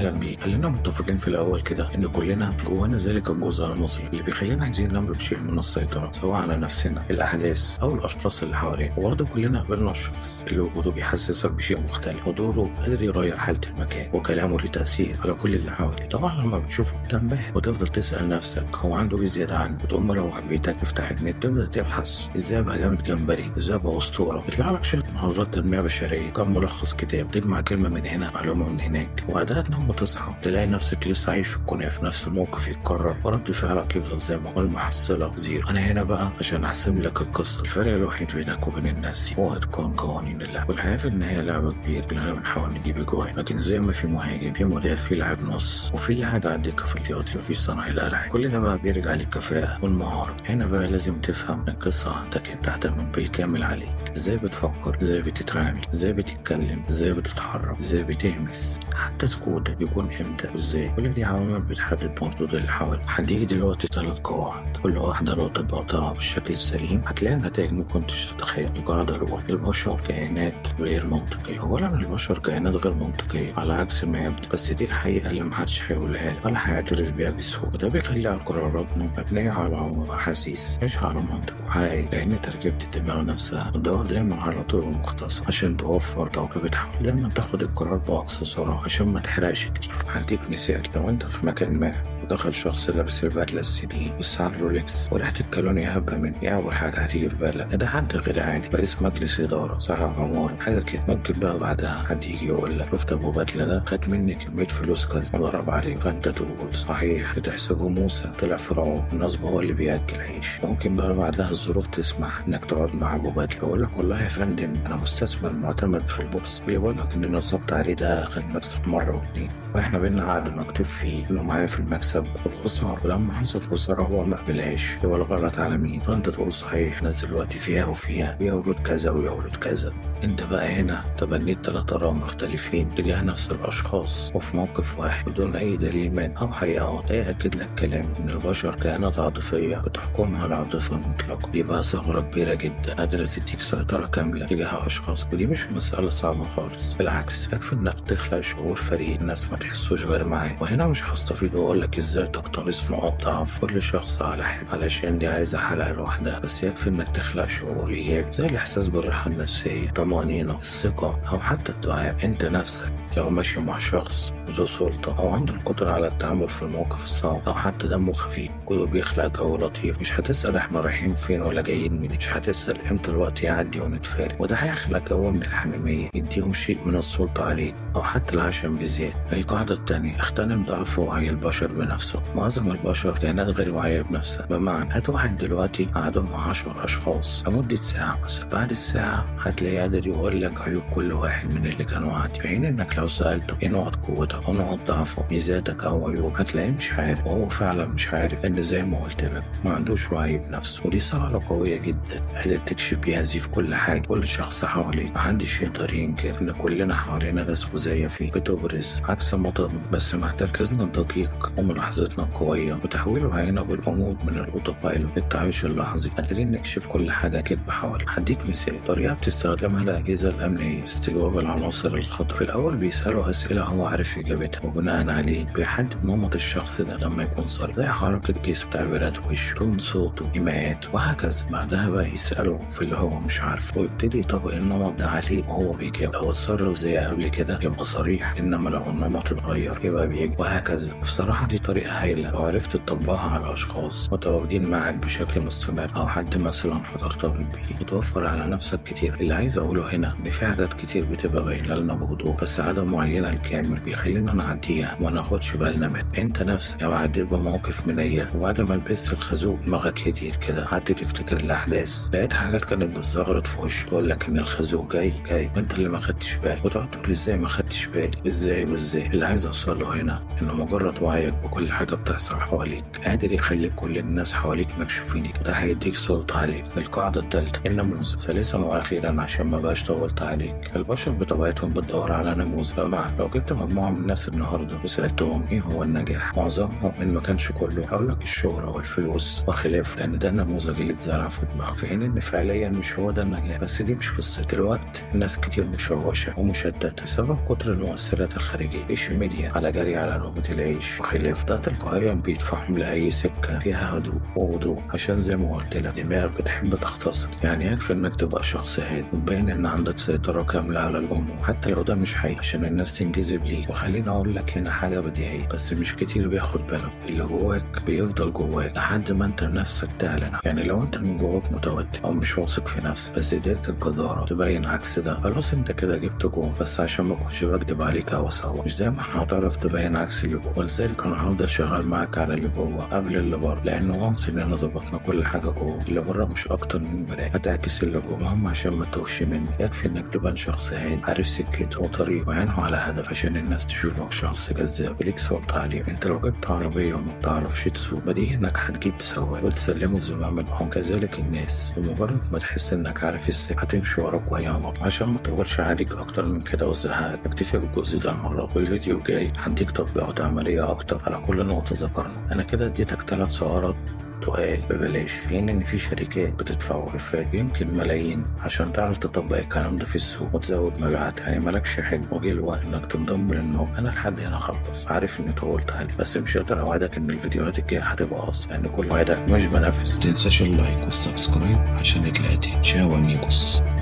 اهلا بيك. خلينا متفقين في الاول كده ان كلنا جوانا ذلك الجزء المظلم اللي بيخلينا عايزين نملك شيء من السيطرة، سواء على نفسنا، الاحداث او الاشخاص اللي حوالينا. وبرضه كلنا قابلنا الشخص اللي وجوده بيحسسك بشيء مختلف، حضوره قادر يغير حاله المكان، وكلامه له تاثير على كل اللي حواليه. طبعا لما بتشوفه بتنبهر وتفضل تسال نفسك هو عنده ايه زيادة عنه، وتقوم مروح بيتك تفتح النت تبدا تبحث ازاي ابقى جامد جمبري، ازاي ابقى اسطوره. يطلع لك شوية محاضرات تنمية بشريه، كم ملخص كتاب، تجمع كلمة من هنا معلومة من هناك، وبعدها تنام وتصحى تلاقي نفسك لسه عايش في الكنافه، نفس الموقف يتكرر ورد فعلك يفضل زي ما هو، المحصلة zero. انا هنا بقى عشان احسم لك القصه. الفرق الوحيد بينك وبين الناس دي هو اتقان قوانين اللعب، والحياة في النهاية لعبه كبيرة كلنا بنحاول نجيب اجوان، لكن زي ما في مهاجم في مدافع في لاعب نص وفي لاعب على الدكة في الاحتياطي وفي صانع الالعاب، كل ده بقى بيرجع للكفاءه والمهاره. هنا بقى لازم تفهم ان القصة عندك انت تعتمد بالكامل عليك، ازاي بتفكر، ازاي بتتعامل، ازاي بتتكلم، ازاي بتتحرك، ازاي بتهمس، حتى سكوتك بيكون امتى وازاي. كل دي عوامل بتحدد مردود اللي حواليك. هديك دلوقتي 3 قواعد، كل واحدة لو طبقتها بالشكل السليم هتلاقي النتائج ما كنتش تتخيل. القاعدة الأولى: البشر كائنات غير منطقية. أولا البشر كائنات غير منطقية على عكس ما يبدو، بس دي الحقيقة اللي محدش هيقولها لك ولا هيعترف بيها بسهولة، وده بيخلي قراراتنا مبنية على أحاسيس مش على منطق وحقيقي، لأن تركيبة الدماغ نفسها بتدور دايما على طرق مختصرة عشان توفر طاقة، بتحاول دايما تاخد القرار بأقصى سرعة عشان ما تحرقش كتير. هديك مثال: لو أنت في مكان ما ودخل شخص لابس البدلة السيدي والساعة الرولكس وريحة الكالونيا هبة منه، إيه أول حاجة هتيجي في بالك؟ ده حد غير عادي، رئيس مجلس إدارة، صاحب عمارة، حاجة كده. ممكن بقى بعدها حد يجي يقول لك شفت أبو بدلة ده خد مني كمية فلوس كذا وضرب عليه، فأنت تقول صحيح، بتحسبه موسى طلع فرعون، النصب هو اللي بياكل عيش. ممكن بقى بعدها الظروف تسمح إنك تقعد مع أبو بدلة يقول لك والله يا فندم أنا مستثمر معتمد في البورصة، بيقول لك إن نصبت عليه ده خد مكسب مرة واتنين، واحنا بينا عقد مكتوب فيه انه معايا في المكسب والخسارة، ولما حصل خسارة هو ما قبلهاش، يبقى الغلط على مين؟ فانت تقول صحيح، الناس دلوقتي فيها وفيها، يا ولود كذا ويا ولود كذا. انت بقى هنا تبنيت 3 آراء مختلفين تجاه نفس الاشخاص وفي موقف واحد بدون اي دليل مادي او حقيقة واضحة يأكد لك كلام ان البشر كائنات عاطفية بتحكمها العاطفة المطلقة. دي بقى ثغرة كبيرة جدا قادرة تديك سيطرة كاملة تجاه اشخاص، ودي مش مسألة صعبة خالص، بالعكس يكفي انك تخلق شعور فريد الناس ما تحسوش غير معاه. وهنا مش هستفيد واقول لك ازاي تقتنص نقاط ضعف كل شخص على حده، علشان دي عايزة حلقة لوحدها، بس يكفي انك تخلق شعور ايجابي زي الاحساس بالراحة النفسية، الطمأنينة، الثقة، او حتى الدعاء. انت نفسك لو ماشي مع شخص ذو سلطة أو عنده القدرة على التعامل في الموقف الصعب أو حتى دمه خفيف، كله بيخلق جو لطيف، مش هتسأل احنا رايحين فين ولا جايين منين، مش هتسأل امتى الوقت يعدي ونتفارق، وده هيخلق جو من الحميمية يديهم شيء من السلطة عليك أو حتى العشم بزيادة. القاعدة الثانية: اغتنم ضعف وعي البشر بنفسه. معظم البشر كائنات غير واعية بنفسها، بمعنى هات واحد دلوقتي قعدوا مع 10 أشخاص لمدة ساعة مثلا، بعد الساعة هتلاقيه قادر يقول لك عيوب كل واحد من اللي كانوا قاعدين، في حين انك لو سألته ايه نقط قوتك او نقط ضعفه، ميزاتك او عيوب، هتلاقيه مش عارف، وهو فعلا مش عارف لان زي ما قلت لك ما عندوش وعي بنفسه. ودي ثغرة قوية جدا قادر تكشف بيها زيف كل حاجة، كل شخص حواليك. محدش يقدر ينكر ان كلنا حوالينا ناس مزيفين بتبرز عكس ما تضمن، بس مع تركيزنا الدقيق وملاحظتنا القوية وتحويل وعينا بالأمور من ال autopilot للتعايش اللحظي قادرين نكشف كل حاجة كدب حوالينا. هديك مثال: طريقة بتستخدمها الأجهزة الأمنية في استجواب العناصر الخطر. في الأول بيسألوا أسئلة هو عارف إجابتها، وبناء عليه بيحدد نمط الشخص ده لما يكون صريح، زي حركة جسم، تعبيرات وشه، tone صوته، إيماءات، وهكذا. بعدها بقى يسأله في اللي هو مش عارفه ويبتدي يطبق النمط ده عليه وهو بيجاوب. لو اتصرف زي قبل كده يبقى صريح، إنما لو النمط اتغير يبقى بيجي، وهكذا. بصراحة دي طريقة هايلة لو عرفت تطبقها على أشخاص متواجدين معك بشكل مستمر أو حد مثلا هترتبط بيه، بتوفر على نفسك كتير. اللي عايز أقوله هنا إن في حاجات كتير بتبقى باينة لنا بوضوح، بس عدم وعينا الكامل بيخلينا نعديها وما ناخدش بالنا منها. أنت نفسك لو عديت بموقف منيل وبعد ما لبست الخازوق دماغك هديت كده، قعدت تفتكر الأحداث، لقيت حاجات كانت بتزغرط في وشك تقول لك إن الخازوق جاي جاي وأنت اللي ما خدتش بالك، وتقعد تقول إزاي ما خدتش بالي، إزاي وإزاي. اللي عايز أوصله هنا إن مجرد وعيك بكل حاجة بتحصل حواليك قادر يخلي كل الناس حواليك مكشوفينك، ده هيديك سلطة عليك. القاعدة الثالثة: النموذج. ثالثا وأخيرا عشان ما بقاش طولت عليك، البشر بطبيعتهم بتدور على نموذج. بمعنى لو جبت مجموعة من الناس النهارده وسالتهم ايه هو النجاح، معظمهم ان ما كانش كله هقول لك الشهرة والفلوس وخلافه، لان ده النموذج اللي اتزرع في دماغه، في حين ان فعليا مش هو ده النجاح. بس دي مش قصة الوقت. الناس كتير مشوشة ومشتته بسبب كتر المؤثرات الخارجية، ايش ميديا على جري على لقمة العيش وخلافه. ده تلقائيا بيدفعهم لاي سكة فيها هدوء ووضوح، عشان زي ما قلت لك دماغ بتحب تختصر. يعني يكفي انك تبقى شخص هادي وتبين ان عندك سيطرة كاملة على الامور حتى لو ده مش حقيقي، عشان الناس تنجذب ليك. وخليني اقول لك هنا حاجة بديهية بس مش كتير بياخد باله، اللي جواك بيفضل جواك لحد ما انت نفسك تعلن. يعني لو انت من جواك متوتر او مش واثق في نفسك بس قدرت الجداره تبين عكس ده، خلاص انت كده جبت جون. بس عشان ما اكونش بكدب عليك او اسوق، مش دايما هتعرف تبين عكس اللي جوه، ولذلك انا هفضل شغال معاك على اللي جوه قبل اللي بره، لان وانس اننا ظبطنا كل حاجة جوه، اللي بره مش اكتر من مراية هتعكس اللي جوه. المهم عشان ما تتوهش مني، يكفي انك تبان شخص هادي عارف سكته وطريقه وعينه على هدف، عشان الناس تشوفك شخص جذاب وليك سلطة عليه. انت لو جبت عربية وما بتعرفش تسوق، بديهي انك هتجيب سواق وتسلمه زمام الامر. كذلك الناس بمجرد ما تحس انك عارف السكة هتمشي وراك وهي. عشان ما اطولش عليك اكتر من كده وازهقك، اكتفي بالجزء ده المرة، والفيديو الجاي هديك تطبيقات عملية اكتر على كل نقطة ذكرنا. انا كده اديتك 3 سعرات تقال ببلاش، في حين ان في شركات بتدفع ورفات يمكن ملايين عشان تعرف تطبق الكلام ده في السوق وتزود مبيعات. يعني مالكش حل، وجه الوقت انك تنضم للنوم. انا لحد هنا خلص، عارف اني طولت عليك بس مش هقدر اوعدك ان الفيديوهات الجاية هتبقى اقصر، لان كل وعدك مش بنفذ. متنساش ال like وال subscribe عشان نتلاقى تاني. ciao amigos.